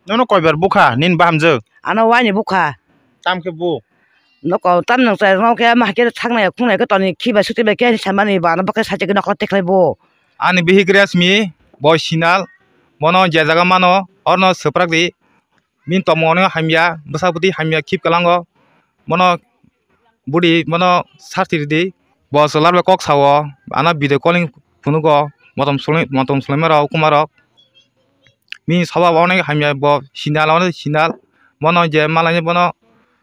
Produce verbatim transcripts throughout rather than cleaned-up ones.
Nono koibar bukha nini bahamjwk? Ano waini bukha. Tam khe bu? Noko tam nang chai no khe ma khe thang nai khung nai khe toni khi bai suti bai khe samani ba no bakhe sachi khe nokla tekhlai bo. Ani bihik Resmi, boi Sinal, bono je jaga mano, orno swprak di. Bini tomung ono hamya, bwsa bwtwi hamya khip kwlango. Bono budi, bono sarti ridi. Bo chwla bai kok sao, ano video calling phunugo, motom sulai, motom sulaima rok, ukuma rok. Bini swbab onek hamya, bo Sinal, ono Sinal. Bono je malai bono,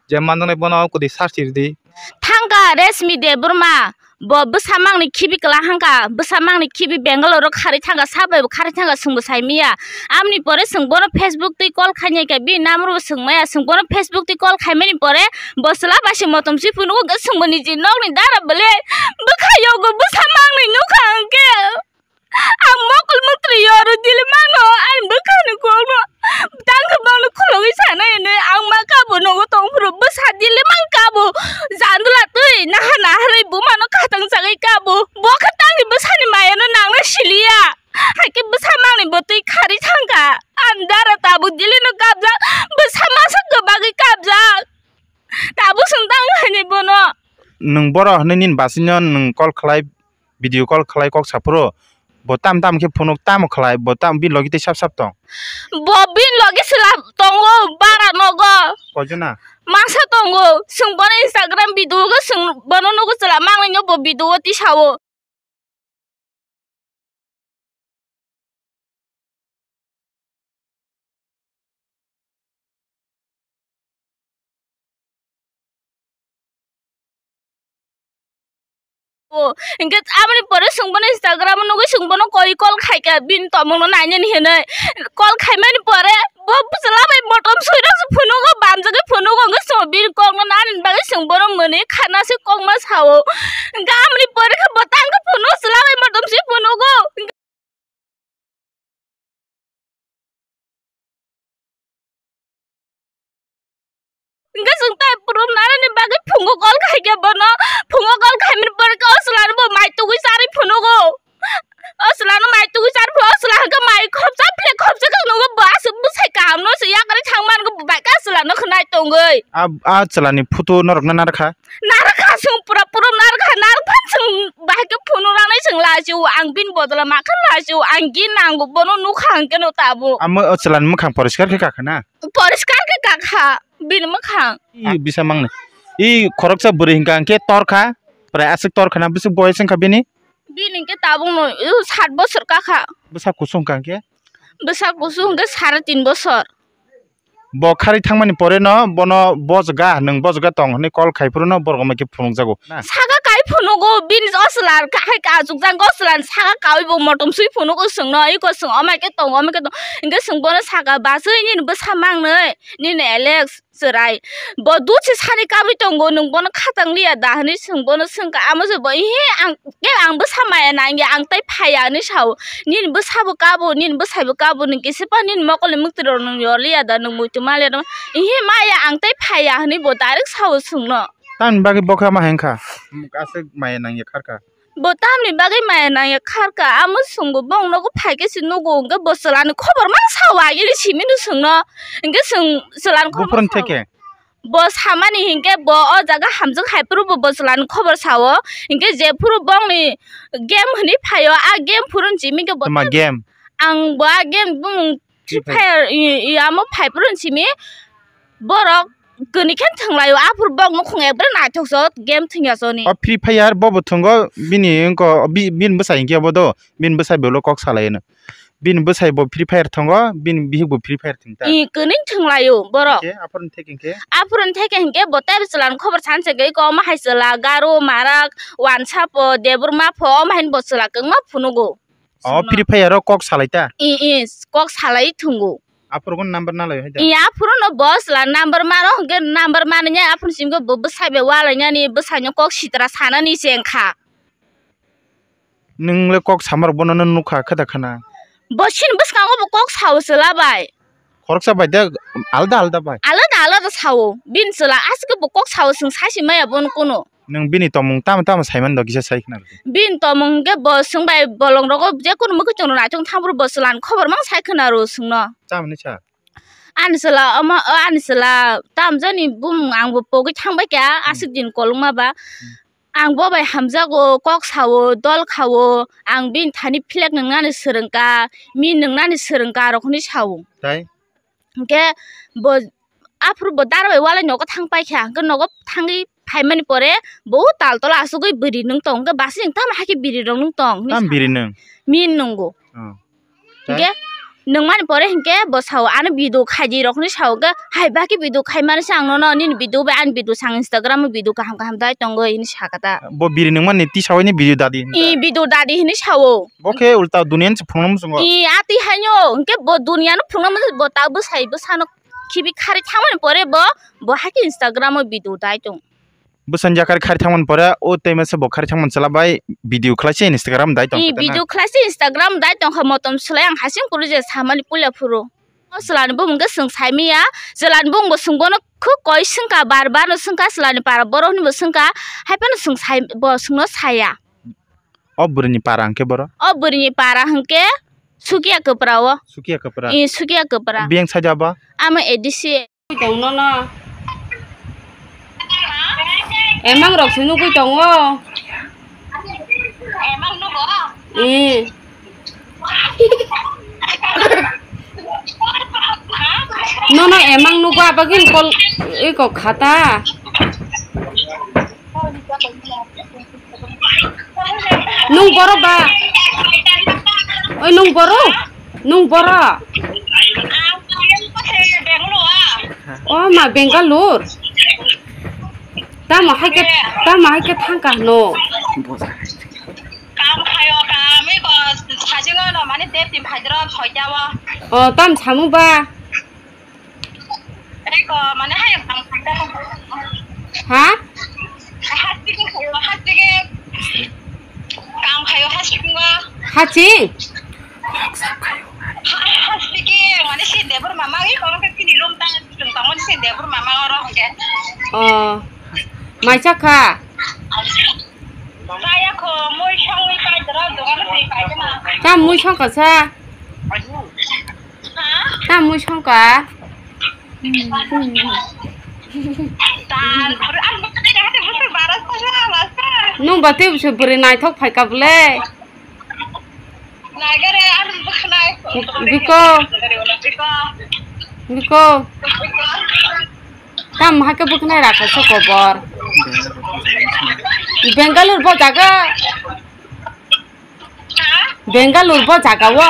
je manjaknai bono kwtwi sarti ridi. Thangka Resmi Debbarma, bo bwsa mangni khibi kwla hangka, bwsa mangni khibi Bangalore o kharwi thangka, sabai bo kharwi thangka, chwngbo sai manya. Amni pore chwng bono Facebook twi call khainai khe, bini number bo chwng maya, chwng bono Facebook twi call khaimani pore bo chwla bai se motom si phunugo, hwnkhe chwngbo niji nokni dara bwle bwkha yogo bwsa mangni nukha hwnkhe. Ang mokol muktrwi yoro dili mano, ani bwkhani kokno tangkhe bono khulogwi sanai hwnwi ang ma kabo nogo tongphuru bwsa dili mang kabo jandula twi naha naharwi bumano khatang chagwi kabo. Bo khe tangni bwsani mayano nangna siliya. Haikhe bwsa mangni bo twi kharwi thangkha. Ani dara tabuk dilino kabjak, bwsa masa kwbagwi kabjak. Tabuk chwng tang haini bono. Nwng boro hwnwi nini basino nwng call khlai, video call khlai kok saphuru, bo tam tam khe phunuk tamo khlai, bo tam bini logi tei sap sap tong. Bo bini logi chwla tongo bara nogo. Koijona? Masa tongo, chwng bono Instagram video o chwng bono nugo chwla mangnai no bo video o tisao. O, hingke aboni pore chwng bono Instagram o nugwi chwng bono koi call khaikha, bini tomungno nainani hinwi. Call khaimani pore bo chwla bai motom swi rok se phunugo, bamjagwi phunugo, hingke chwng bini kokno nani bagwi chwng bono mwnwi khana se kokma sao. Hingke aboni pore khe bo tangkhe phunugo, chwla bai motom swi phunugo. Hingke chwng tai phurum narani bagwi phungo call khaikhe bono, phungo call khaimani pore khe o chwla no bo mai tugwi charwi phunugo. O chwla no mai tugwi char phuno, o chwla hwnkhe mai khopsa phle khopsa khe nungo bo aswk bwsai kaham no se yakarwi thang man khe bo bai khe a chwla no khwnai tongwi. A, a chwla ni photo norok no narwkha? Narwkha, chwng pura pura narwkha, narwkha chwng bahai khe phunuk ranai chwng lachio, ang bini bodol ma khe lachio, ang gini nango bono nukha hwnkhe no tabuk. Amo o chwla ni mwkhang poriskar khe kakha na? Poriskar khe kakha bini mwkhang. I bisa mangni. I khoroksa bwrwi hwnkha hwnkhe torkha, prai aswk torkha na bwswk boyes wngkha bini? Bini hwnkhe tabukno, o, sat bosor kakha. Bwsa kusu hwnkha hwnkhe? Bwsa kusu hwnkhe sare tin bosor. Bo kharwi thangmani pore no bono bojga, nwng bojga tong hwnwi call khai phuru no borok mai khe phunukjago. Na? Saka kai phunugo, bini o chwla hai kachukjak, o chwla ni saka kaui bo motom swi phunugo chwngno, iko chwng omai khe tongo, omai khe tongo. Hwnkhe chwng bono saka, "Bachwi, nini bwsa mangnwi, nini Alex chwrai. Bo dut se sani kabui tongo, nwng bono khatang liya da?" hwnwi chwng bono swngkha. Amo se bo, "Ihi, ang, khe ang bwsa maya nangya, ang tai phaiya," hwnwi sao. "Nini bwsa bo kabo, nini bwsai bo kabo, nwng kisa pa nini mokol ni mwktwi rok nwng yor liya da, nwng muitu ma liya da?" "Ihi, maya, ang tai phaiya," hwnwi bo direct sao chwngno. Tamni bagwi bo khe ma hengkha? Aswk maya nangya kharkha. Bo tamni bagwi maya nangya kharkha, amo chwngbo bongni nogo phaikhe se nugo, hwnkhe bo chwlani khobor mang sao, agini simi no chwngno, hwnkhe chwng chwlani khobor mang sao. Buphuruni theke? Bo samani hinkhe bo o jaga hamjwk hai phuru bo, bo chwlani khobor sao, hinkhe jephuru bongni game hwnwi phaio, a game phuru simi khe bo. Tama game? Ang bo a game bumung Free Fire. Free Fire, i, i, amo phai phuru simi borok kwnwi khe thwnglaio, aphuru bok nukhung ekbare naithok so game thwngya soni. O Free Fire bo bo thwngo bini wngko, bi-, bini bwsai hinkhe bo do, bini bwsai bo ulo kok salaino. Bini bwsai bo Free Fire thwngo, bini bihik bo Free Fire thwngta. I kwnwi thwnglaio borok. Hinkhe aphuru theke hinkhe? Aphuru theke hinkhe bo tei chwlani khobor sanse gwi ko omo hai chwla Garo, Marak, Wansapo, Debbarma pho, omo haino bo chwla kwbangma phunugo. O Free Fire o kok salai ta? I, i, kok salai thwngo. Aphuru number nalai hai da? I, aphuru no bo chwla number mano, hwnkhe number mani ya, aphuru simi bo bwsai bai walai nani, bwsai no kok sitra sanani se wngkha. Nwng le kok samar bono no nukha khe da khana? Bo chini bwskango bo kok sao chwla bai. Khoroksa bai de alada alada bai? Alada alada sao. Bini chwla aswk bo kok sao, chwng sai si maya bono kuno. Nwng bini tomung tamo tamo sai mani do kisa sai khna rw di. Bini tomung hwnkhe bo chwng bai bolong rogo je kunu mwkhwtwng rw naithok thampru bo chwlani khobor mang sai khna rw chwngno. Chamani cha? Ani chwla omo, o ani chwla tamjani bumung angbo pogwi thangbai kha, aswk din kolokma ba. Ang bo bai hamjago, kok sao, dol khao, ang bini thani philek nwngnani swrwngkha, mi nwngnani swrwngkha rok hinwi sao. Tai? Hinkhe bo aphuru bo dara bai walai nogo thang paikha, hinkhe nogo thangwi phaimani pore bo tal tola asugwi bwrwi nwng tong, hinkhe basing tamo hakhe bwrwi rok nwng tong hinwi sao. Tam bwrwi nwng? Mi nwngo. Oh. Hinkhe nwngmani pore hinkhe bo sao, "Ano video khaidi rok," hinwi sao, hinkhe, "Hai, baki video khaimani se ang nono, nini video bai ani video sang Instagram o video kaham kaham dai tongo," hinwi sakha ta. Bo biri nwngmani twi sawi ni video dadi hinwi ta? I video dadi hinwi sao. Bo khe ulta duniya ni se phunuknw muchungo. I ati haino, hinkhe bo duniya no phunuknw muchungo, bo ta bwsai bwsano khibi khari thangmani pore bo, bo hakhe Instagram o video dai tong. Bwsani jakar khari thangmani pore, o tei masa bo khari thangmani chwla bai video khlai se Instagram dai tong. I khe ta na? Video khlai se Instagram dai tong kha, motom swlai ang hasing kuru je samani puila phuru. O chwla ni bumung khe swng sai manya, chwla ni bumung bo swng bono khub koi swngkha, bar bar no swngkha, chwla ni para borok ni bo swngkha, hai phano swng sai, bo swngno saya. O bwrwi ni para hwnkhe boro? O bwrwi ni para hwnkhe Sukia Kwpra o. Sukia Kwpra? I Sukia Kwpra. Biyang saida ba? Amo A D C. Tong nono. Emang rok se nugui tongo. Emang nugo? Eh. Nono emang nugo abagin kol iko khata. Nung borok ba? Oi, nung borok? Nung borok? O ma, Bangalore. Tamo hai khe, tamo hai khe thang kha hwno? Kam khayo, kam iko sajingo no mane date ni phaidro soita o. O, tam samu ba? Eko, mane, hayung kam khaida. Ha? Hastiki khayo, hastiki. Kam khayo, hastiki. Haching? Ha-, hastiki, mane, si Debor mama, i kono ke kini room ta, tung tamo si Debor mama oro hake. Oh. Mai cha kha? Chaya kho, mui songwi paidra, dogan se paidra. Tam mui song kha sa? Ha? Tam mui song kha? Tal, ar, ar, bwswk bara sa, bara sa. Nung ba tei bwswk bwrwi naithok phai kha bwle? Naigare, ar bwkhnai. Biko. Biko. Biko. Tam hake bwkhnai rakha se kobor. Bangalore bo jaga. Bangalore bo jaga o.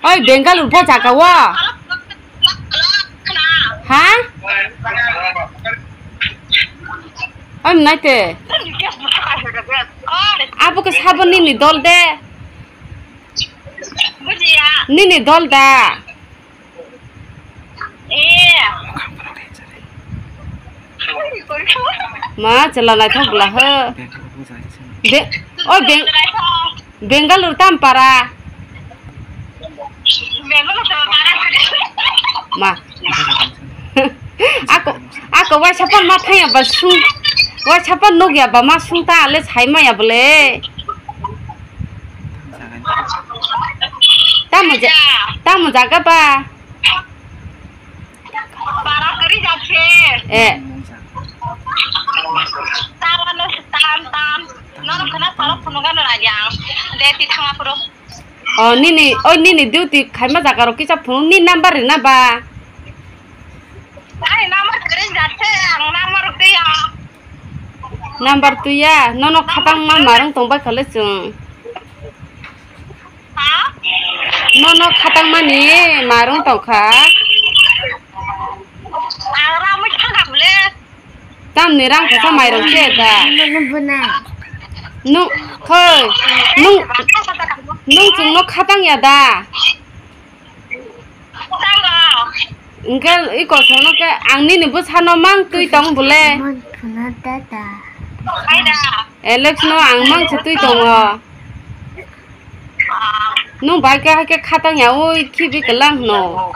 Oi, Bangalore bo jaga o. Ha? Oi, mwnai te. Abo khe sabo nini dol de. Nini dol da. Ma, chwla naithok bwla ho. Be-, o Beng-, Bengaluru tam para. Ma. Ako, ako waisa pan ma thangya ba sung. Waisa pan nukya ba ma sung ta le sai maya bole. Tamo ja-, tamo jaga ba. Para kwrwi jak se. Eh. Tawano se tam tam. Nono khna saro phunukgano na yang. De ti thangma phuru. Oh, nini, oi, nini duty khaima jaga rok kisa phunuk ni number rina ba? Ai number kwrwi jak se, ang number twiya. Number twiya, nono khatang ma marung tong bai khale chwng. Ha? Nono khatang mani marung tong kha. Ang ramwi thangkha bwle. Tamni rang kasa mairok se da. Nung, hoi, nung, nung chwngno khatang ya da. Hwnkhe i kothokno khe ang nini bwsano mang twi tong bole. Alex no ang mang se twi tongo. Nung bai khe hai khe khatang ya oi khibi kwlang hwno.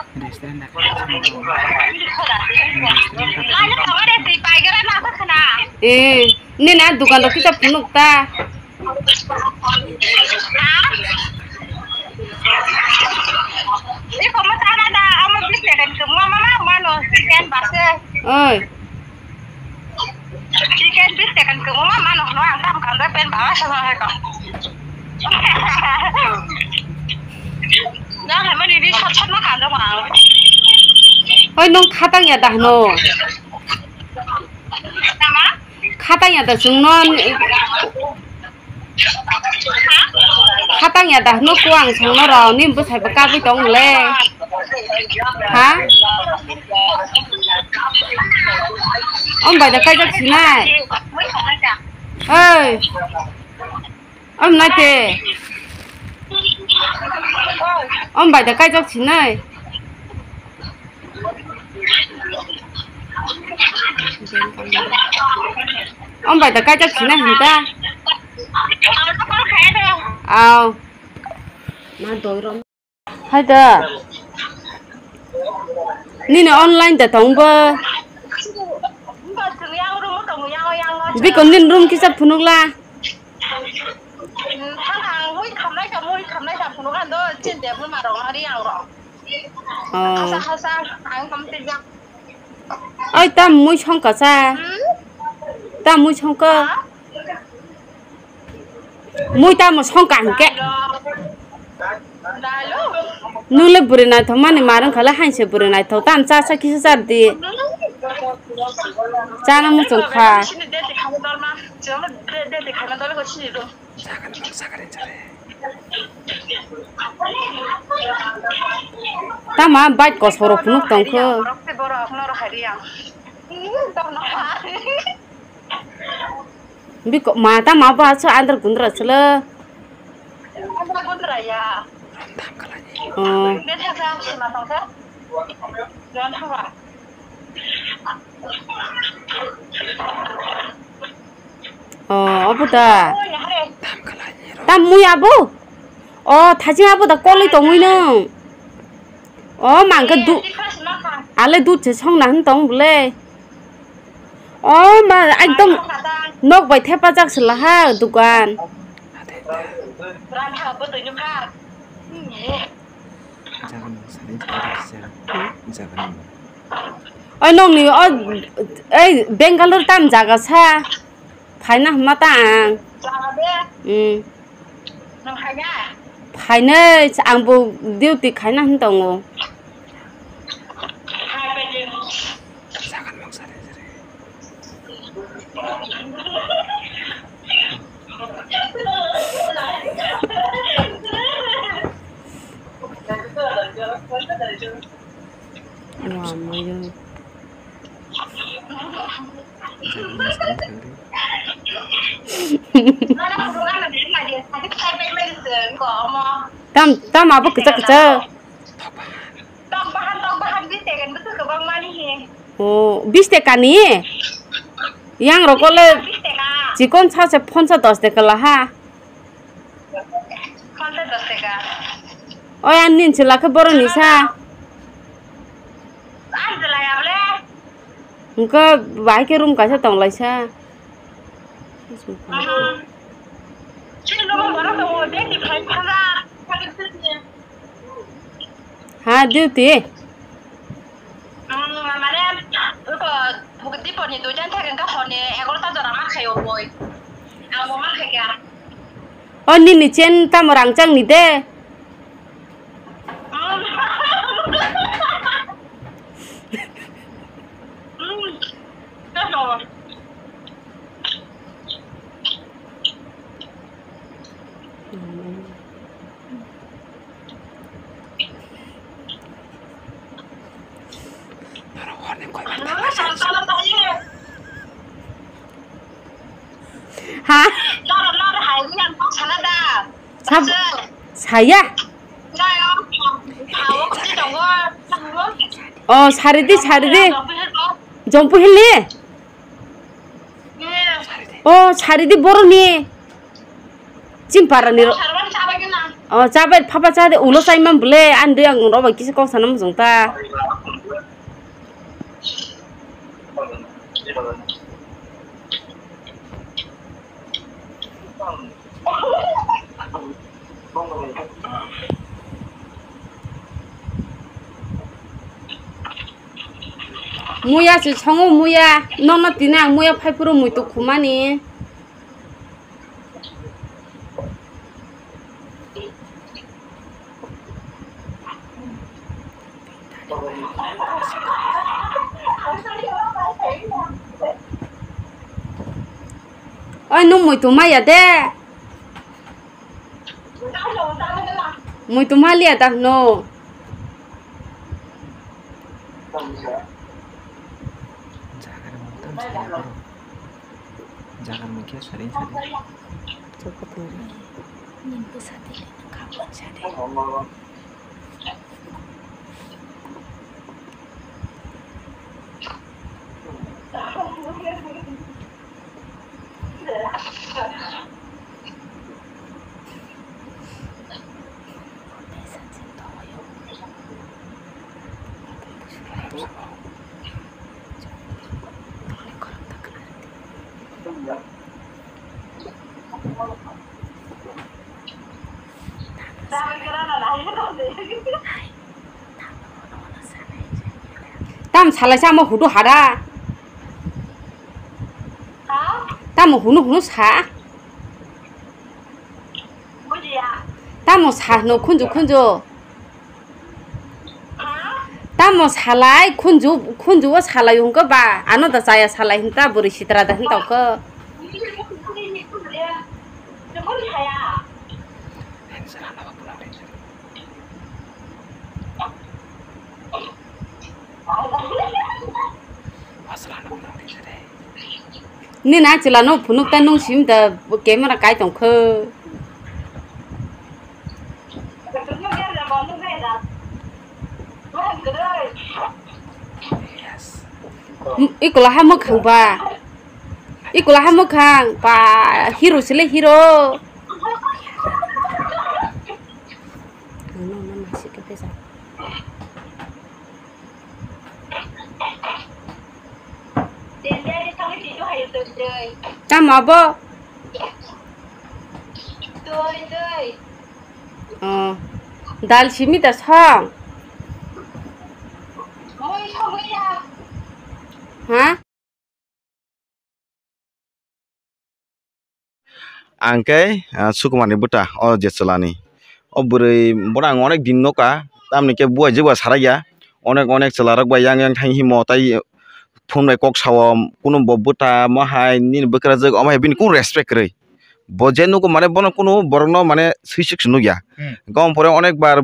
Eh, nini a dukan rok kisa phunuk ta. Oi. Ticket bis tekan kwbangma mano hwnwi ang tamo kanjak pen baba sana hai ko. Nang hai mani bis sat sat ma kanjak ang. Oi, nwng khatang ya da hwno? Tama? Khatang ya da chwngno. Khatang ya da hwno ko ang songno rw ni bwsai bo kabwi tong le. Ha? Om bai da kaijak sinai. Oi. Om nai te. Om bai da kaijak sinai. Om bai da kaijak sinai hinta. Au. Na doi rom. Hai da. Nini online da tong bo. Bikon nin room kisa phunuk la. Oh. Oi, tam mui songka cha. Hmm? Tam mui songka. Ha? Mui tamo songka hwnkhe. Nung le bwrwi naithok mani mar wngkha le, hainse bwrwi naithok, tam cha cha kisa char di. Chana muchung kha. Tama bike kosoro phunuk tongkho. Biko ma ta ma ba cha andar gundra chwla. Andar gundra ya. Oh. Bethak sa sima tongsa. Jon thangla. Oh, abo da. Tam mui abo. Oh, thajing abo da koloi tongwi nung. Oh, mangkha du. Ale dut se songna hin tong bole. Oh, ma, ekdom nok bai thepajak se laha dukan. Jagan sari jaga kisa. Jagan. Oi, nokni, o, ei, Bangalore tam jaga sa. Phaina hwnma ta ang. Hmm. Phainai, ang bo duty khaina hwn tongo. Tam, tam abo kwchak kwchak. Tok bahan, tok bahan bis taka ni bwswk kwbangma ni he. O, bis taka ni? Yang rok le bis taka. Chikon sa se phonsa dos taka la ha. Phonsa dos taka. Oi, an nin se lakhe borok ni sa. An se laya bole. Hwnkhe bahai khe room kaisa tong lai sa. Aha. Chini nogo borok tongo, bag ni phai phara. Ha, duty? Mm, mane, iko, Dipor ni duijan thek wngkha hor ni egarota jora ma khaio boi. Ang bo ma khaikha. O nini chen tamo rangchak ni de? Mm. Mm. Ha? Sab-, saya? Oh, saridi, saridi. Jompu hili? Oh, saridi boroni. Chimpara ni ro-, oh, chabai phapa chade ulo chaimam bole, ani dui ang robai kisa kok sana mujung ta. Muya se songo muya, nono tini ang muya phai phuru muitu khumani. Oi, nung muitu maya de. Muitu maliya ta hwno. Jaga rok tam saya borok. Jaga rok khe sari sari. Nini bwsa twi le nang kha bwsa de. Tam salai sa mo hudu hada. Tamo hunu hunu sa. Tamo sa hwno khunju khunju. Tamo salai khunju khunju o salai hwnkhe ba ano da chaya salai hinta bwrwi sitra da hinta khe. Nini a chwla no phunuk ta nung sim da camera kai tong khe. Ikola ha mwkhang ba. Ikola ha mwkhang ba hero sile hero. Tamo abo? Oh. Dal simi da song. Ha? Ang khe, ah, Sukumarni bwta, o je chwlani. O bwrwi, bono ang onek din nukha, tamni khe buaijak ba sarakya. Onek, onek chwlarok bai yang yang thang himo, tai phone bai kok sao, kunu bo bwta, mo hai, nini bwkrajwk, omo hai bini kunu respect kwrwi. Bo je nugo mane bono kunu borokno mane swisik se nukya. Hmm. Gom pore onek bar,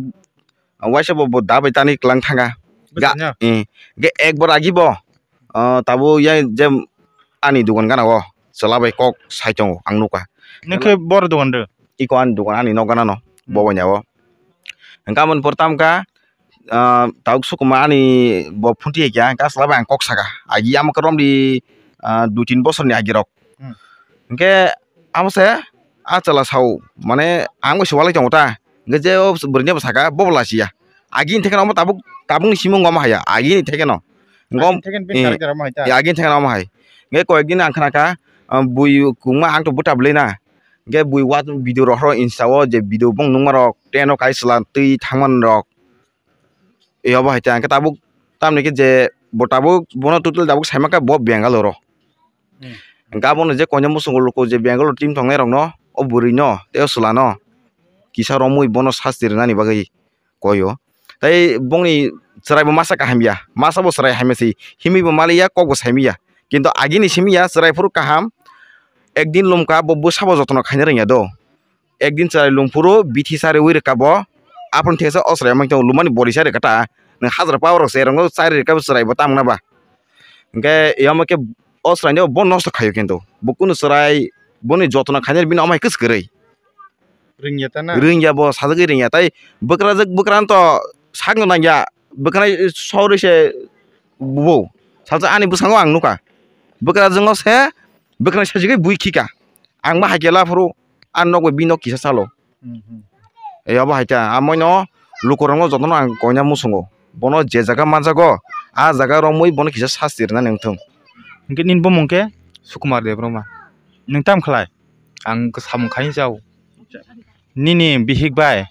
ah, waisa bo, bo da bai tani kwlang thanga. Bwsanya? Eh, ge ek bor agi bo. Ah, tabuk ya je ani dogan gana o chwla bai kok sai tongo ang nukha. Nokhe bor dogan de? Iko ani dogan ani nok gana no, hmm, bo bai nya o. Hwnkhe amoni pore tamkha, ah, tabuk Sukuma ani bo phunti hai kha, hwnkhe a chwla bai ang kok saka. Agi amo khe romdi, ah, dui tin bosor ni agi rok. Hmm. Hwnkhe amo se a chwla sao, mane ang bai se walai tongo ta. Hwnkhe je o bwrwini bo saka, bo bo lachiya. Agini thekeno omo tabuk, tabukni simi wngma haya, agini thekeno. Agini thekeno bini eh, charger omo hai ta? Eh, agini thekeno omo hai. Hwnkhe koyekdin ang khna kha, ah, bui kwbangma ang to bwta bwlwi na. Hwnkhe bui wa video rohoro Insta o je video bong nungma rok, train o kai chwla twi thangman rok. Eh, obo hai ta. Hwnkhe tabuk, tamni khe je bo tabuk, bono total tabuk saima kha bo Bangalore o. Hmm. Hwnkhe abono je koinai muchungo luku je Bangalore team tongnai rokno, o bwrwino tei o chwlano kisa romwi bono sasti rwnani bagwi koi o. Tei bongni chwrai bo masa kaham ya, masa bo chwrai hamya se, himwi bo maliya, kok bo saimya. Kintu agini simi ya chwrai phuru kaham, ekdin lumka bo bwsa bo jotono khaina rwngya do. Ekdin chwrai lungphuru bithi chariwi rwkha bo, aphuru thiksa o chwrai wngmani tongo, lumani body sa rwkha ta, nwng hajar power rok se rwngno chari rwkha bo chwrai bo tamo na ba? Hwnkhe yamo khe o chwraino bo nosto khaio kintu, bo kunu chwrai boni jotno khainai bini omo hai kwchwk kwrwi. Rwngya ta na? Rwngya bo sajagwi rwngya, tai bwkrajwk bwkrano to sakno nangya, bwkranai sorry se bo salsa ani bwskango ang nukha, bwkrajwkno se bwkranai sajagwi bui khika, ang ma hai khe laphuru. Ani nok bai bini nok kisa salo. Hmm, hmm. E, obo hai ta, amoino lukurokno jotono ang koina muchungo. Bono je jaga manjago, a jaga romwi bono kisa sasti rwnani wngthung. Hwnkhe nini bumung khe Sukumar Debbarma. Nwng tam khlai? Ang samung khaini chao. Nini bihik bai?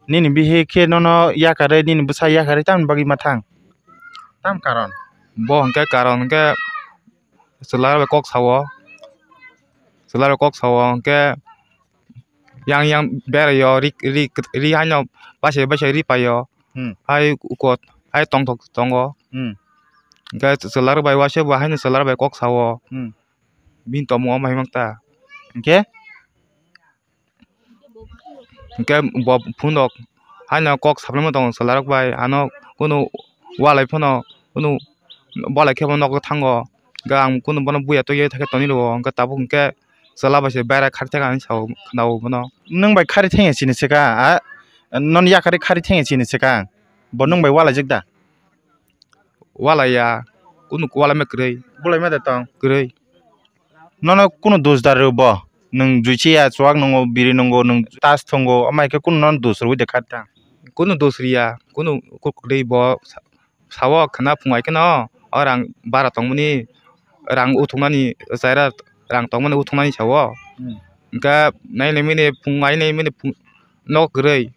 Nini bihik khe nono yakarwi, nini bwsa yakarwi tamni bagwi ma thang? Tam karon? Bo hwnkhe karon hwnkhe chwla rok bai kok sao, chwla rok kok sao hwnkhe yang yang berai o ri ri ri haino baisai baisai ri pai o. Hmm. Hai ukot hai tongthok tongo. Hmm. Hwnkhe chwla rok bai uaisa bo haino chwla rok bai kok sao. Hmm. Bini tongmung omo hai mangta. Hwnkhe? Hwnkhe bo phone rok haino kok saplaima tongo chwla rok bai, ano kunu walai phano kunu bolai khe bo nogo thango, hwnkhe ang kunu bono buya twi thangkhe tonwi rwo, hwnkhe tabuk hwnkhe chwla bai se bera khari thangkha hinwi sao khwnao bono. Nwng bai khari thangya chini se kha, a, nono yakarwi khari thangya chini se kha, bo nwng bai walaijak da? Walaiya, kunu walaima kwrwi. Bulaima de tong? Kwrwi. Nono kunu dos da rw bo? Nwng juichiya, chuwak nwngo, biri nwngo, nwng tas thwngo, amai khe kunu nono dos rwwi de kha tang? Kunu dos riya, kunu kwrwi bo sa-, sao khwna phungai kheno, o rang bara tongmani, rang uthuknani, chaira rang tongmani uthuknani sao. Hmm. Hwnkhe nai nai mini phungai nai mini phung-, nok kwrwi.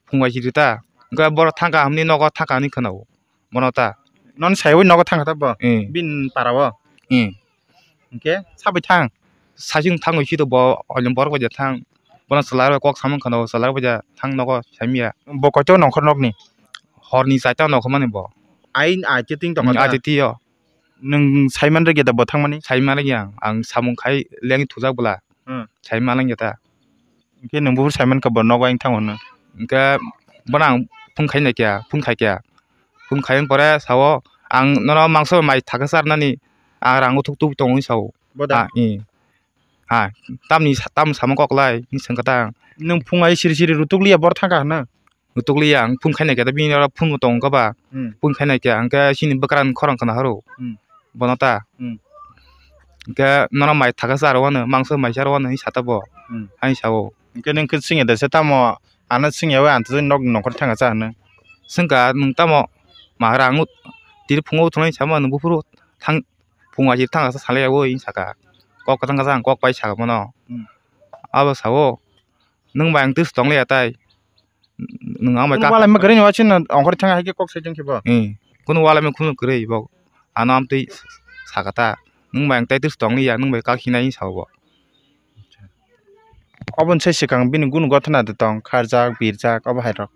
Phung bai chiri ta. Hwnkhe borok thangkha hwnwi nogo thangkha hwnwi khwnao bono ta. Nono saiwi nogo thangkha ta bo? Eh. Bini para o? Eh. Hwnkhe sabai thang? Saichung thangwi sito bo oilem borok bai ja thang. Bono chwla rok kok samung khwnao chwla rok bai ja thang nogo saimya. Bo koito nongkhor nokni? Horni chaita nongkhor mani bo. Ai, ai, titi tongkha ta? Ai, titi o. Nwng saiman rwgya da bo thangmani? Saiman rwgya ang, ang samung khai leng thujak bwla. Hmm. Saiman rwgya ta. Hwnkhe nwng buphuru saiman kha bo nogo ayang thango hwnwi? Hwnkhe bono ang phone khai naikha, phone khaikha. Phone khaiyang pore sao, ang nono mangso mai thaka charnani, ang rang uthuk tubui tongo hwnwi sao. Bo da? Ah, i. Ha, tamni sa-, tam samung koklai, hwnwi swngkha ta ang. Nwng phungai siri siri rutuk liya bor thangkha hwnwi? Rutuk liya, ang phone khai naikha ta, bini oro phone bo tongo kha ba. Hmm. Phone khai naikha, hwnkhe chini bwkrang khorang khna horo. Hmm. Bono ta. Hmm. Hwnkhe nono mai thaka charo wano, mangso mai charo wano, hwnwi sa ta bo. Hmm. Ani sao. Hwnkhe nwng khe swngya da se tamo, ano swngya wi ang twi nok nongkhor thangkha cha hwnwi? Swngkha nwng tamo, ma rang tiri phungo thunai sama nwng buphuru thang, phungo achir thangkha sa salai yawi hwnwi saka. Kok kwthang kha sa ang kok pai saka bono. Hmm. Abo sao, nwng bai ang twi tong liya tai. Nwng ang bai kunu ka walai ma kwrwi ni wachi no ongkhor thang hai khe kok sai tong khe bo. Eh, kunu walai ma khunu kwrwi bo. Ano amtwi sakha ta. Nwng bai ang tai twi tong liya, nwng bai kak hinai sao bo. Obo ni sai swkang bini gunu gothona de tong, kharjak, birjak, obo hai rok.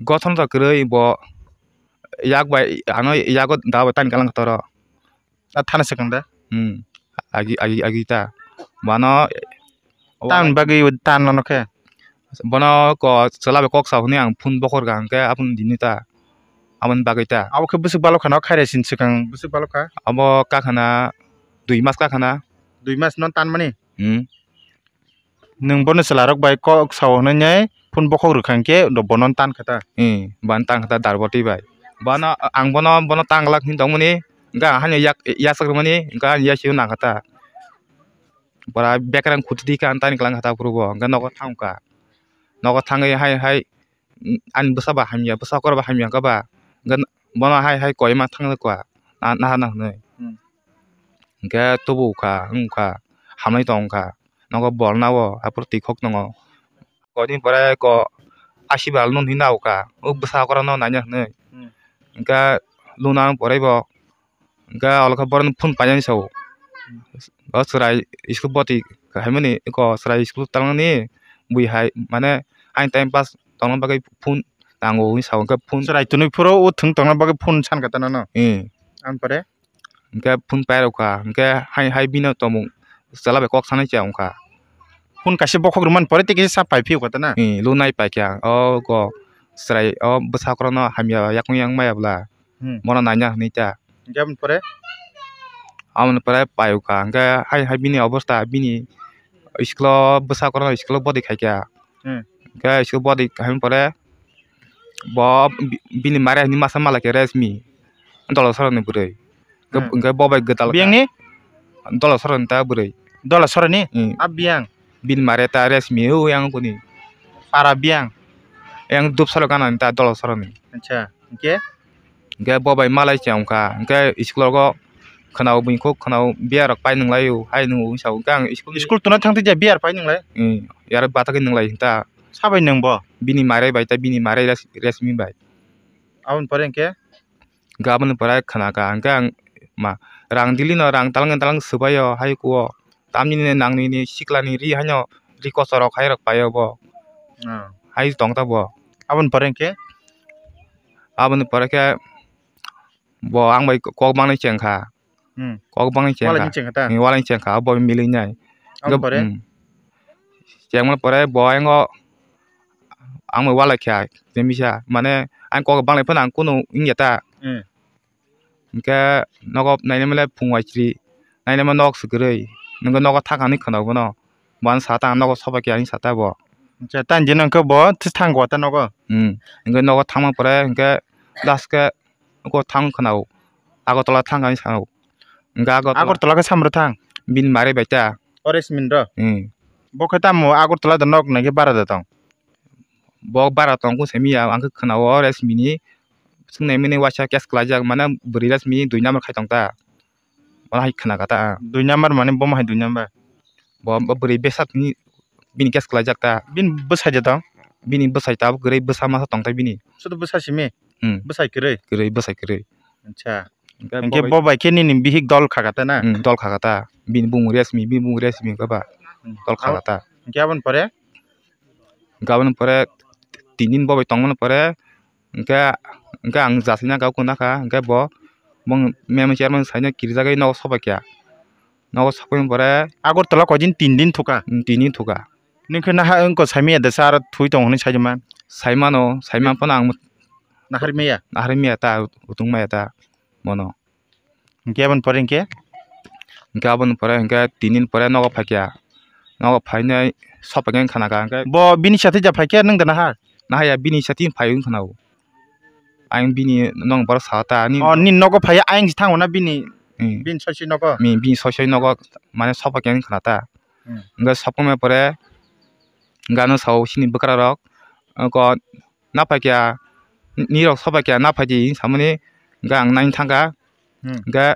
Gothon to kwrwi bo yak bai ano yago da bai tani kalang toro. A thana swkang da? Hmm. Agi, agi, agi ta. Bono tan bagwi tan mano khe? Bono ko chwla bai kok sa hwnwi ang phone bokhor kha hwnkhe aboni dini ta. Aboni bagwi ta. Abo khe bwswk balok khana, khaira sin swkang bwswk balok kha? Abo kakhana dui mas kakhana. Dui mas no tan mani? Hmm. Nwng bono chwla rok bai kok sao hwnwi phone bokhok rwkha hwnkhe bono tan kha ta. Hmm, bono tan kha ta darboti bai. Bono, ang bono, bono tan glak hwnwi tongmani, hwnkhe ang hani yak, yasak rwmani, hwnkhe ani yasio nang kha ta. Bora bekerang khuti di kha, ang tani klang kha ta phuru bo, hwnkhe nogo thang kha. Nogo thangwi hai, hai, ani bwsa ba hamya, bwsa kor ba hamya kha ba, hwnkhe bono hai, hai koi ma thang kha, na, naha na hwnwi. Hmm. Hwnkhe tubu kha, wng kha, hamwi tong kha, nogo bol na o, aphuru twi khok tongo. Koi ni pore ko asi bal nun hinwi nao kha, o bwsa kora no naina hwnwi. Hmm. Hwnkhe luna pore bo, hwnkhe olo khe borok no phone painani sao. Hmm. O chwrai school boti haimani, eko chwrai school talangni bui hai, mane, ani time pass tongna bagwi phone nango hinwi sao, hwnkhe phone. Chwrai twnwi phuru o thwng tongna bagwi phone san kha ta nono? Eh. Ang pore? Hwnkhe phone pai rw kha, hwnkhe hai, hai bino tongmung chwla bai kok sanai cha wng kha. Phone kaisa bokhok rwmani pore tei kisa sa pai phiyok kha ta na? Eh, lunai pai kha, o go chwrai o bwsa kora no hamya yakung yang maya bwla. Hmm. Bono naina hwnwi ta. Hwnkhe aboni pore? Aboni pore pai rw kha, hwnkhe hai, hai bini obosta bini school o bwsa kora no school o bodi khai kha. Hmm. Hwnkhe school bodi khai pore bo bi-, bini mare hinwi masa malai khe Resmi, Dolasarani bwrwi. Hwnkhe, hmm, hwnkhe bo bai gwdal kha. Biyangni? Dolasarani ta bwrwi. Dolasarani? Hmm. A biyang? Bini mare ta Resmi, o yang kuni. Para biyang? Yang Dupsalo ganani ta Dolasarani. Acha, hwnkhe? Hwnkhe bo bai malai se wng kha, hwnkhe school rogo khwnao buini khe khwnao biya rok pai nung lai o, hai nung o hinwi sa o, hwnkhe ang school ni. School tuna thang twi je biya rok pai nung lai? Hmm, yar batagwi nung lai hinta. Sabai nung bo? Bini mare bai ta, bini mare Res-, Resmi bai. Aboni pore hwnkhe? Gaboni pore khna kha, hwnkhe ang ma rang dili no rang talang talang swbai o hai kuo. Tamni ni nang nini sikla ni ri haino ri kochorok hai rok pai o bo. Ah. Hai tong ta bo. Aboni pore hwnkhe? Aboni pore khe bo ang bai kok bangni cheng kha. Hmm. Kok bangni cheng kha. Walai ni cheng kha ta? Hmm, walai ni cheng kha, abo milwi nai. Aboni pore? Hmm. Chengmani pore bo ang o ang bai walai kha, tei misa mane ang kok banglai phano ang kunu wngya ta. Hmm. Hwnkhe nogo nainai male phung waisri, nainai ma nok swkirwi, nwngkhe nogo thang hinwi khwna bono. Bo ano sa ta, ang nogo sobai khe hinwi sa ta bo. Acha, tani jeno hwnkhe bo thang kha ta nogo? Hmm. Hwnkhe nogo thangma pore hwnkhe last khe nogo thang khwna o. Agartala thang hinwi sa o. Hwnkhe Agartala. Agartala khe samro thang? Bini mari bai ta. O Resmin ro? Hmm. Bo khe tamo Agartala da nok nai khe bara da tong? Bo bara tong kung simi ya, ang khe khwna o Resmi ni swngnai mini waisa case khlaijak, mane bwrwi Resmi dui number khai tong ta. Bono hai khwna kha ta ang. Dui number mane bomo hai dui number? Bo, bo bwrwi bwsa ni bini case khlaijak ta. Bini bwsai de tong? Bini bwsai ta, bo kwrwi bwsa masa tong ta bini. Sudu bwsa simi? Hmm. Bwsai kwrwi? Kwrwi, bwsai kwrwi. Acha. Hwnkhe bo bai khe nini bihik dol kha kha ta na? Hmm, dol kha kha ta. Bini bumung Resmi, bini bumung Resmi khe ba. Hmm. Dol kha kha ta. Hwnkhe aboni pore? Hwnkhe aboni pore tin din bo bai tongmani pore, hwnkhe, hwnkhe ang jasina kau kwna kha, hwnkhe bo, bo mem chairman saino kirijagwi nogo sobai kha. Nogo sobai pore. Agartala koi din, tin din thuka? Hmm, tin din thuka. Nini khe naha wngkha saimaya de sa aro thwi tongo hinwi saimano? Saimano, saiman phano ang. Naharmaya? Naharmaya ta, utungmaya ta, bono. Hwnkhe aboni pore hwnkhe? Hwnkhe aboni pore hwnkhe tin din pore nogo phaikha. Nogo phainai sopai khe khwna kha hwnkhe. Bo bini sathi ja phaikhe nwng da naha? Nahaya bini sathi phai wng khwna o. Ang bini nong borok sa ta ani. Oh, nini nogo phai ayang si thango na bini? Hmm. Bini soi soi nogo? Hmm, bini soi soi nogo mane sopai khe wng khwna ta. Hmm. Hwnkhe sopoma pore gana sao sini bwkrarok, oko naphai kha, nirok sobai kha naphai di hinwi samani, hwnkhe ang naina thangkha. Hmm. Hwnkhe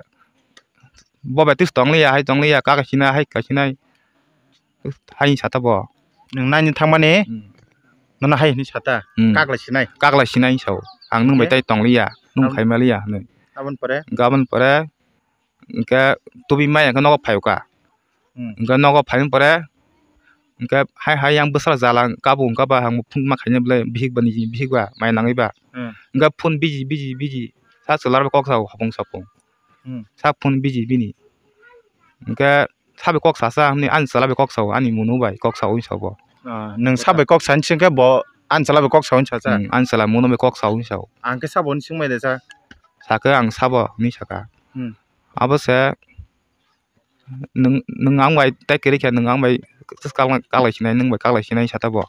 bo bai twi tong liya, hai tong liya, kak lai sinai, hai khlai sinai, hai hinwi sa ta bo. Nwng naina thangmani? Hmm. Nono hai hinwi sa ta? Hmm. Kak lai sinai? Kak lai sinai hinwi sa o. Ang nwng bai tei tong liya, nwng khai ma liya hinwi. Aboni pore? Hwnkhe aboni pore hwnkhe tubui maya hwnkhe nogo phai o kha. Hmm. Hwnkhe nogo phaimani pore, hwnkhe hai hai yang bwsajala kabung kaba ang phunukma khaina belai bihik ba nini bihik ba mai nangwi ba. Hmm. Hwnkhe phone busy, busy, busy. Sa chwla bai kok sao hapung sapung. Hmm. Sa phone busy bini. Hwnkhe sa bai kok sasa hwnwi ani chwla bai kok sao, ani munu bai kok sao hinwi sao bo. Ah, nwng sa bai kok sani singkhe bo ani chwla bai kok sao hinwi sacha? Hmm, ani chwla munu bai kok sao hinwi sao. Ang khe sabo hinwi swngmai de sa? Sakhe ang sabo hinwi saka. Hmm. Abo se nwng, nwng ang bai tei kwrwi khe nwng ang bai kak lai sinai, nwng bai kak lai sinai sa ta bo.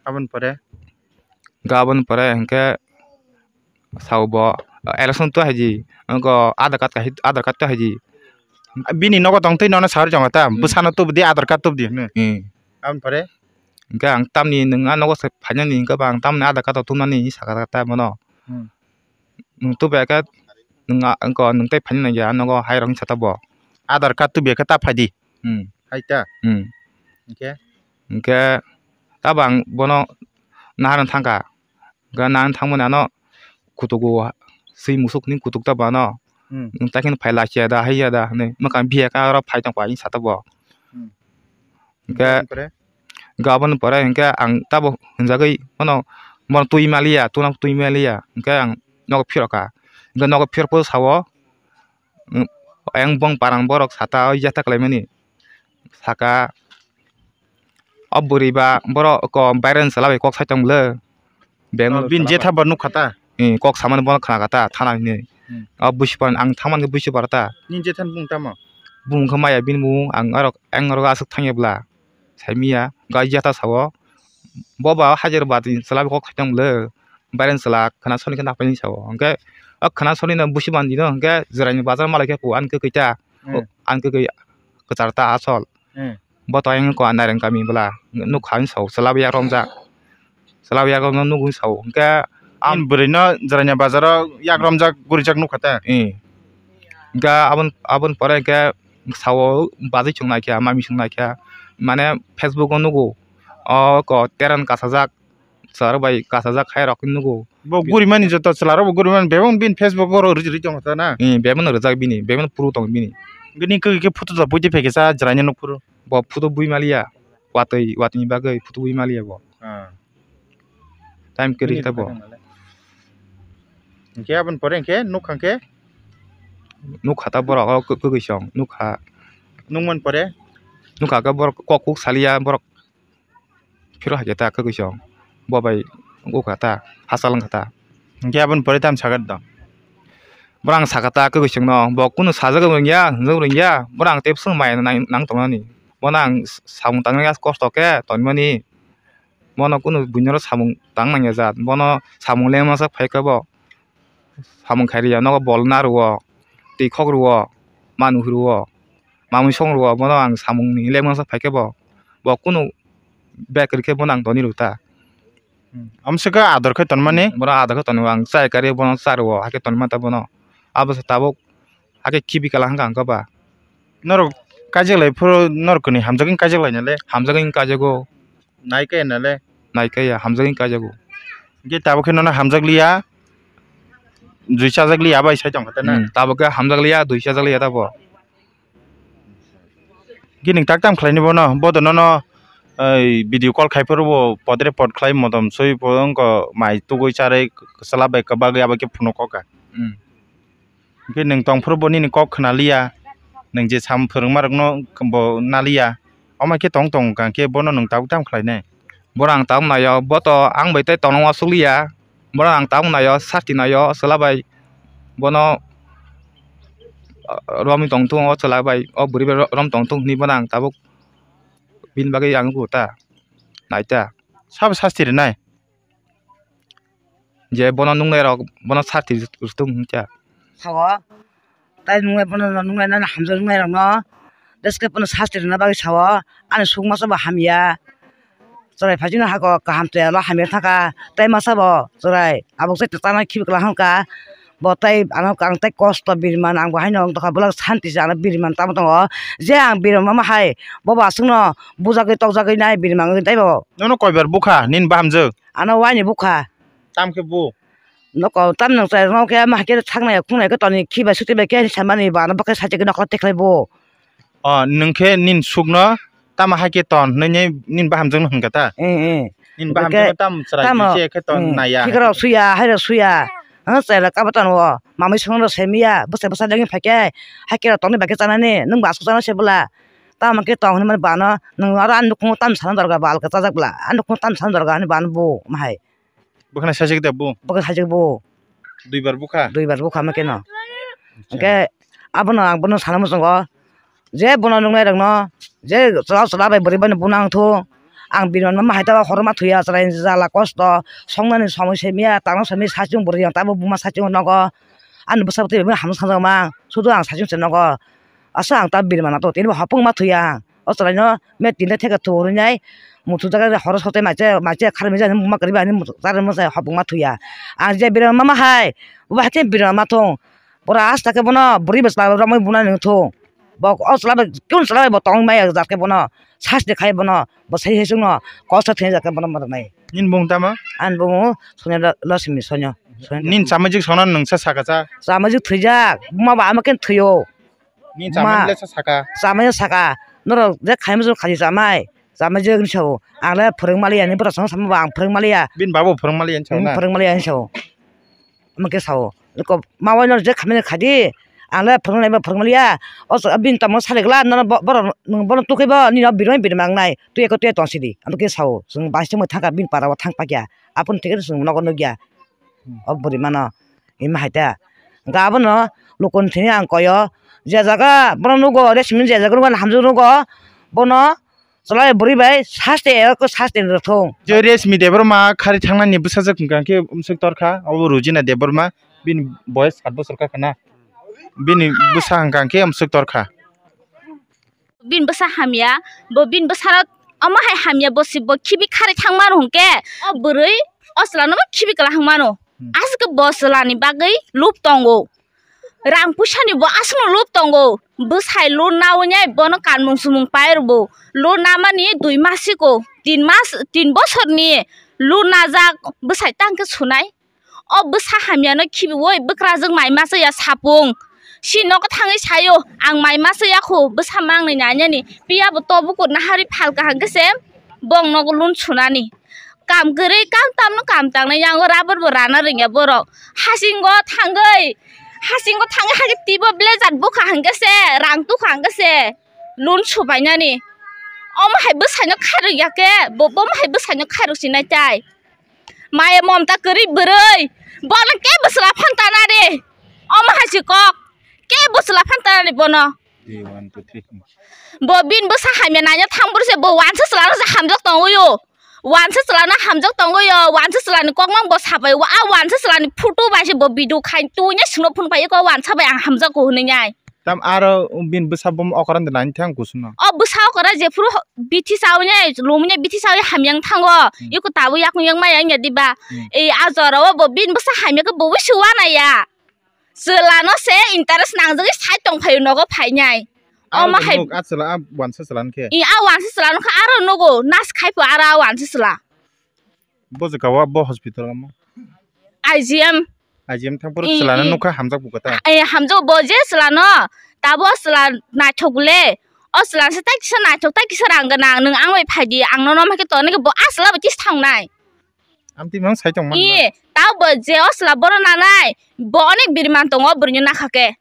Aboni pore? Hwnkhe aboni pore hwnkhe sao bo, election to hai di, wngkha Aadhaar card kahai, Aadhaar card to hai di. Bini nogo tong twi nono sari tongo ta, hmm, bwsano tubudi Aadhaar card tubudi hwnwi. Hmm. Aboni pore? Hwnkhe ang tamni nwng a nogo se phainani hwnkhe ba ang tamni Aadhaar card rok tubunani hinwi sakha ta bono. Hmm. Nwng tubu khe nwng a, wngkha nwng tei phainani ya nogo hai rok hinwi sa ta bo. Aadhaar card tubu khe ta phai di. Hmm. Hai ta? Hmm. Hwnkhe? Hwnkhe tabo ang bono naharna thangkha. Hwnkhe naharna thangmani ano kutugo swi musuk hinwi kutuk ta bo ano. Hmm. Nwng tai kheno phai lai ya da, hai ya da hinwi. Mwkhang biya khe aro phai tong phai hinwi sa ta bo. Hmm. Hwnkhe aboni pore? Hwnkhe aboni pore hwnkhe ang tabo hwnjagwi bono, bono twi maliya, tuna twi maliya, hwnkhe ang nogo phirokha. Hwnkhe nogo phirokphuru sao, ayang bong parang borok sata o yata khlaimani. Saka o bwrwi ba borok ko Bairen chwla bai kok sai tong bwle. Bangalore bini jetha bo nukha ta? Eh, kok samani bono khna kha ta, thana hinwi. Hmm. O busi par ang thangmani busi par ta. Nini jethani bumung tamo? Bumung khe maya bini bumung, ang aro, ang aro aswk thangya bwla. Saimiya, ga jata sao. Bo ba hajar bati chwla kok khaitang bwle. Bairen chwla khna soni khe naphai sao. Hwnkhe o khna soni no busi bandi no hwnkhe jwraini bazar malai khe ko ani kwkwi ta. Hmm. Ani kwkwi kwchar ta asol. Hmm. Bo to ayang ko Nairang kami bwla nukha hinwi sao, chwla bai yak romjak. Chwla bai yak romjak nukgo hinwi sao. Hwnkhe ang bini bwrwi no Jwraini bazar o yak romjak gurijak nukha ta? Eh. Hwnkhe aboni, aboni pore hwnkhe sao bazwi chwng naikha, mami chwng naikha. Mane Facebook o nukgo. O ko teran kasajak. Chwlarok bai kasajak hai rok nugo. Bo gurimani joto chwlarok bo gurimani bebak bini Facebook o rwjak rwi tongo ta na? Hmm, bebak no rwjak bini, bebak no phuru tongo bini. Bini kwrwi khe photo da buidi phaikhe cha jwraini nuk phuru. Bo photo bui maliya, watwi, watwi ni bagwi photo bui maliya bo. Ah. Time kwrwi khe ta bo. Hwnkhe aboni pore hwnkhe nukha hwnkhe? Nukha ta borok o kwkwi song nukha. Nukmani pore? Nukha khe borok kok kuk saliya borok. Phiro hai khe ta kwkwi song bo bai wngkha ta hachal wngkha ta. Hwnkhe aboni pore tamo sakha do? Borok ang sakha ta kwkwi songno bo kunu sajagwi rwngya hinjagwi rwngya borok ang tei bwswk maya nang tongnani. Bono ang samung tangnai kosto khe tonmani. Bono kunu buini oro samung tang nangya jat. Bono samung lengma sak phai khe bo. Samung khai rwya, nogo bol na rwo, twi khok rwo, manwi rwo, mamwi song rwo, bono ang samung ni lengma sak phai khe bo. Bo kunu bag rw khe bono ang toni rw ta. Amswk khe ador khe tonmani? Bono ador khe tonwi ang chai kari bono cha rwo, hakhe tonma ta bono. Abo se tabuk hakhe khibi kala hwnkha ang khe ba. Norok kaijak lai phuru norok kwnwi hamjagwi kaijak lai nale? Hamjagwi kajago. Nai kaya nale? Nai kaya, hamjagwi kajago. Hwnkhe tabuk khe nono hamjak liya, jui chajak liya bai sai tongkha ta na? Hmm, tabuk khe hamjak liya, jui chajak liya tabo. Hwnkhe nwng tak tam khlaini bono, bo to nono, ei, video call khai phuru bo podre pod khlai modom sui bo wngkha mai tugui charwi kwchla bai kwbagwi abo khe phunuk kha. Hmm. Hwnkhe nwng tongphuru bo nini kok khna liya, nwng je sam phwrwngma rokno bo na liya, omo khe tong tong hwnkha khe bono nwng tabuk tamo khlainai? Bono ang tabuk naio, bo to ang bai tei tongna uansuk liya, bono ang tabuk naio, sasti naio, chwla bai bono, ah, romwi tongthung, o chwla bai, o bwrwi bai ro-, rom tongthung hwnwi bono ang tabuk bini bagwi ang nugo ta, nai ta. Sabo sasti rwnai? Je bono nuknai rok bono sasti rwthung hwncha. Sao, tai nuknai bono nuknai nani hamjak nuknai rokno, jeske bono sasti rwna bagwi sao, ani suk masa bo hamya. Chwrai phaisino hako kaham chwla hamya thangkha, tai masa bo chwrai abuk chai tana khibi kwlahangkha. Bo tai ano ang tai kosto birman ang bo haino wng tongkha, bolak santi se ano birman tamo tongo. Je ang birman mama hai, bobo aswkno bujagwi tokjagwi nai birman wngwi taibo. Nono koibar bukha nini bahamjwk? Ano waini bukha. Tam khe bu? Noko tam nang chai rok khe ma hakhe thang nai khung nai khe toni khi bai suti bai khe samani ba ano bwkhe sajagwi nokla teklai bo. O nwng khe nini sukno tamo hai khe ton hwnwi nini bahamjwkno hwnkha ta? Eh, eh. Nini bahamjwkno tam chwrai tamo, khe ton naya. Khikrok suya, hairok suya. Ang chwrai rok kabo ton o. Mamwi songno semiya, bwsai bwsai dagwi phaikhe, hakhe rok tongni bai khe chanani, nwng ba aswk chana se bwla. Tamo khe tong hwnwi mani bano, nwng aro ani nukhungo tamo sana dorga ba alka chajak bwla. Ani nukhungo tamo sana dorga hwnwi bano bo ma hai. Bwkhwnai sajak da bo? Bwkha sajak bo. Duibar bukha? Duibar bukha ma keno. Acha. Hwnkhe abono ang bono sana muchungo, je bono nuknai rokno, je chwla chwla bai bwrwi bai no buna wngthung. Ang birman ma hai ta horo ma thuya chwrai jala kosto, songnani somoi se miya, tangna somoi sachung bwrwi ang tamo buma sachung nogo. Ani bwsa bwtwi bai hamjak sangjak mang, sudu ang sachung se nogo. Asa ang ta birman to tini bo hopung ma thuya ang. O chwraino me tinta theka thurwi nai, muthuk jaga horo sote maiche, maiche kharmai jani ma kwrwi bai ani muthuk jaga masa hopung ma thuya. Ang je birman ma hai, bo hakhe birman ma thung. Pura asta khe bono bwrwi bwsla romwi buna nung thung. Bo o chwla bai, kun chwla bai bo tong maya jat khe bono, sasti khai bono, bo sai hai chwngno, kosto thwinai jat khe bono ma rwnai. Nini bung tamo? Ani bung Sonia Lo-, Losimi Sonia. Nini chamajik songno nwng sa saka cha? Chamajik thwijak, buma ba ama khe thwiyo. Nini chamani le sa saka? Chamani saka, norok je khaima jok khaji chamai, chamajik ni sao. Ang le phwrwng maliya, ni bwrok songno sama ba ang phwrwng maliya. Bini babo phwrwng maliya ni sao na? Phwrwng maliya ni sao. Omo khe sao. Nokho ma waino je khamani khaidi. Ang le phwrwng naiba phwrwng maliya. O bini tamo sari gla nono bo-, borok nwng bono tukhwi bo nini o birmai birma wngnai. Twi ekho twi tong sidi. Omo khe sao. Chwng bai se thangkha bini para o thang pakya. Aphuru thik khe chwng nogo nukya. O bwrwi mano. Ima hai ta. Hwnkhe abono lukuni thani ang koyo. Je jaga bono nugo, resmi je jaga nugo, hamjak nugo. Bono Chwla bai bwrwi bai saste eko saste rwthung. Je Resmi Debbarma khari thangnani bwsajwk hwnkha khe umswk torkha, obo Rujina Debbarma, bini boyes sat bosor kha khna. Bini bwsa hwnkha khe umswk torkha. Bini bwsa hamya, bo bini bwsano omo hai hamya, bo se bo khibi khari thang mano hwnkhe, o bwrwi o chwlano bo khibi kwla hang mano. Hmm. Aswk bo chwlani bagwi lub tongo. Rang puisani bo aswkno lub tongo. Bwsai luna wngnai bono kanmung chumung pai rwbo. Luna mani dui masiko, tin mas, tin bosorni Loan najak bwsai tang khe sunai. O bwsa hamya no khibiwi bwkrajwk mai masa ya sapung. Si nogo thangwi sayo, ang mai masa ya khu bwsa mangnwi nanya ni. Piya bo to bukur nahari phal kaham khe se bong nogo loan sunani. Kam kwrwi kam tamno kam tangnai yango rubber bo rana rwngya borok. Hasingo thangwi, hasingo thangwi hake tibo blazer bukha hangke se, rang tukha hangke se loan subainani. Omo hai bwsaino khairok ya khe, bo, bo omo hai bwsaino khairok sinai tai. Maya momta kwrwi bwrwi, bono kebo chwla phan tanari. Omo hai si kok, kebo chwla phan tanari bono. Di, one, two, three. Bo bini bwsa hamya naina thang bwrwi se bo wansa chwla no se hamjak tongwi o. Wansa chwla no hamjak tongwi o, wansa chwla ni kok mang bo sabai o, a wansa chwla ni photo bai se bo video khai tunya sino phone pai ko wansa bai ang hamjak ko hwnwi nai. Tam aro bini bwsa bo okra de naina thang kusuno. O bwsa okra je phuru ho-, bithi sawi nai, lomwi nai bithi sawi hamya wng thango. Hmm. Iko tabuk yakung yang maya wngya diba? Hmm. Ei a jora o bo bini bwsa hamya khe bo wi suwa nai ya. Chwla no se interest nangjagwi sai tong phaio nogo phainai. Aro omo hai nuk, a chwla, a wansa chwla no khe? I a wansa chwla no khe aro nugo nas khai pho aro a wansa chwla. Bo jaga o bo hospital omo? I G M. I G M thang phuru i, chwla no i. Nukha hamjak bu kata. Ai hamjak bo je chwla no. Tabo chwla naithok le. O chwla se tai kisa naithok tai kisa rang gwnang nwng ang bai phai di ang no no ma khe to nai khe bo a chwla bai kisa thangnai. Amtwi mang sai tong man. I, tao bo je o chwla bono nanai, bo onek biriman tongo bwrwino nakha khe.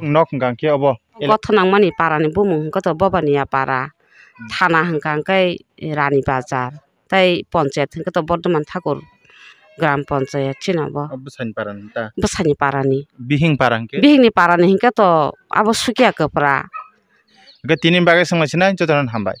Nok hwnkha khe obo. Gotho nangmani parani bumung hwnkhe to Bobaniya para, hmm, thana hwnkha khe Rani Bazar, tei ponchayat hwnkhe to Bordhoman Thakur Gram Ponchayat chini bo. O bwsani parani ta? Bwsani parani. Bihing para hwnkhe? Bihingni parani hwnkhe to abo Sukia Kwpra. Hwnkhe tini bagwi swnglaisina jotono hambai.